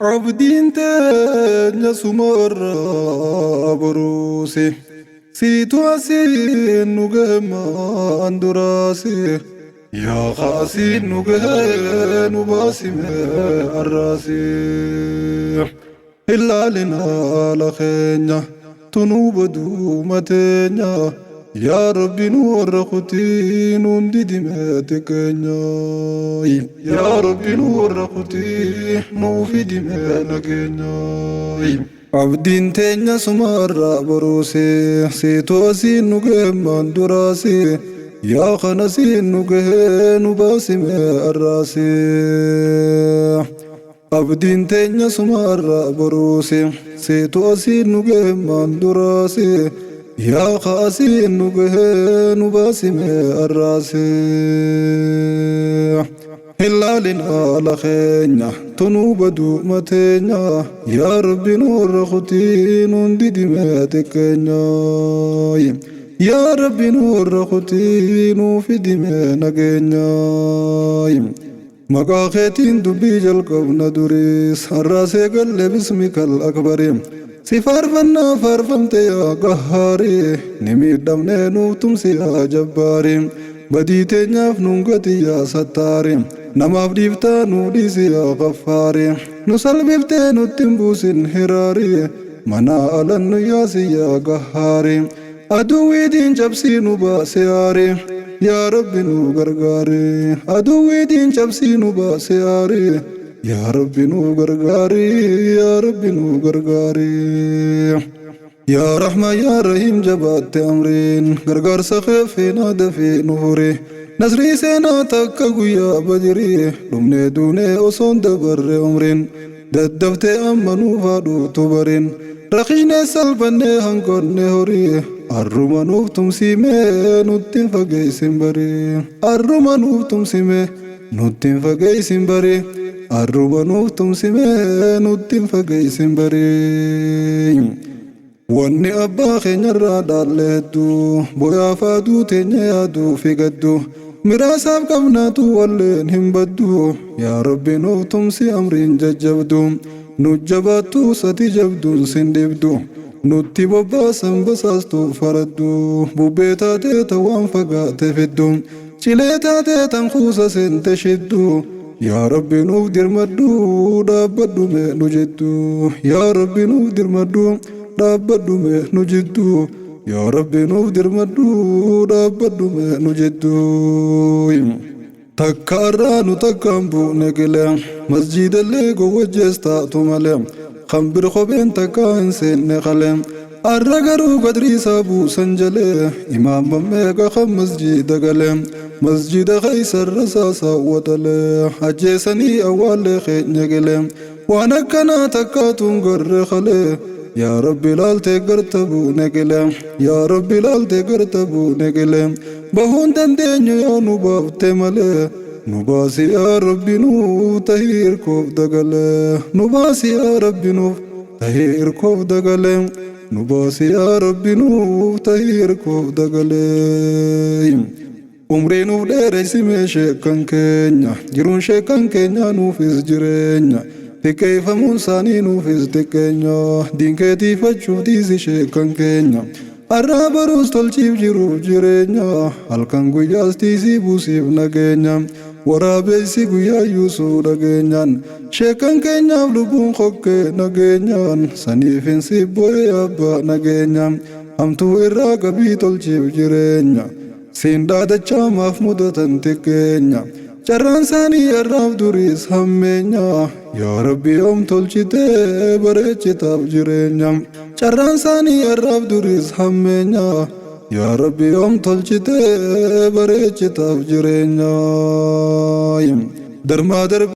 Abdiin teenya suma irraa boruusi. Siitu asiin nu gahe maan duraasi. Yaa kaasiin nu gahe nu baasime arraasi. Hin laalin haala keenya tunuu baduu mateenya. Yaa Rabbi nu warra kutii nuun didime xiqqeenya. Yaa Rabbi nu warra kutii nuu fidime nageenya. Abdiin teenya suma irraa boruusi siitu asiin nu gahe duraasi. Yaa kana siin nu gahe nu baasime arraasi. Abdiin teenya suma irraa boruusi siitu asiin nu gahe duraasi. Yaa kaasiin nu gahe nu baasime arraasi. Hin laalin haala keenya tunuu baduu mateenya. Yaa Rabbi nu warra kutii nuun didime xiqqeenya. Yaa Rabbi nu warra kutii nuu fidime nageenya. Maqaa keetiin dubbii jalqabna duriis har'aas eegalle bismikal akbari. Si faarfannaa faarfamte yaa gahaarii ni miidhamne nuuf tumsi yaa jabbaari. Badii teenyaaf nuun gati yaa sattaari. Namaaf dhiiftaa nuu dhiisi yaa gaffaari. Nu salphiftee nutti hin buusin hiraari. Manaa alan nu yaasi yaa gahaari. Aduwwiitiin cabsii nu baase aari. Yaa Rabbi nu gargaari. Aduwwiitiin cabsii nu baase aari. Yaa Rabbi nu gargaari. Yaa Rabbi nu gargaari. Yaa Rahma yaa Rahim jabaatte amriin gargaarsa kee feenaa dafii nu furi. Nasrii seenaa takka guyyaa badirii dhumnee duunee osoon dabarre umriin daddaftee amma nuuf haadhuutu bariin rakishnee salphannee hanqonne horii arruma nuuf tumsimee nutti hin fageessin barii arruma nuuf tumsimee nutti hin fageessin barii arruma nuuf tumsimee nutti hin fageessin barii. Wanni abbaa keenyarraa dhaalle hedduu boyaaf aduu teenya yaaduu fi gaddu miraasaaf qabnaatu walleen hin baddu. Yaa Rabbi nuuf tumsi amriin jajjabdu nu jabaattu sati jabduun sin dhibdu nutti bobbaasan basaastu faraddu bubbee taatee ta waan fagaate fiddu cilee taatee tan kuusa seente shiddu. Yaa Rabbi nuuf dirmadhu dhaabbadhu mee nu jiddu. Yaa Rabbi nuuf dirmadhu dhaabbadhu mee nu jiddu. Yaa Rabbi nuuf dirmadhu dhaabbadhu mee nu jiddu. Takka irraa nu takkaan buune qile masjiidallee gowwajjees taatu malee kan bir kopheen takka hin seenne qale. Arra garuu qadriisaa buusan jalee imaama meeqa kan masjiida gale masjiida keessa rasaasaa waxalee ajjeesanii awwaallee keenya qile waan akkanaa takkaatuun garre kalee. Yaa Rabbi laaltee garta buune qile. Yaa Rabbi laaltee garta buune qile. Bahuun dandeenyu yoo nu baafte malee. Nu baasi yaa Rabbi nuuf tahii irkoof dagalee. Nu baasi yaa Rabbi nuuf tahii irkoof dagalee. Nu baasi yaa Rabbi nuuf tahii irkoof dagalee. Umrii nuuf dheeressimee sheekkan keenya. Jiruun sheekkan keenya nuufis jireenya. Xiqqeeffamuun isaanii nuufis xiqqeenya. Diinkeetiifachuuf dhiisi sheekkan keenya. Arraa baruus tolchiif jiruuf jireenya. Halkan guyyaas tiisii buusiif nageenya. Waraabessi guyyaa yuusuu dhageenyaan. Sheekkan keenyaaf lubbuun kokkee nageenyaan. Saniif hin sibboo'ee abbaa nageenya. Hamtuu irraa qabii tolchiif jireenya. Siin dhaadachaa maaf mudatan xiqqeenya. Carraan isaanii har'aaf duriis hammeenya. Yaa Rabbi yoom tolchitee bareechitaaf jireenya. Carraan isaanii har'aaf duriis hammeenya. Yaa Rabbi yoom tolchitee bareechitaaf jireenya. Darmaa darbe.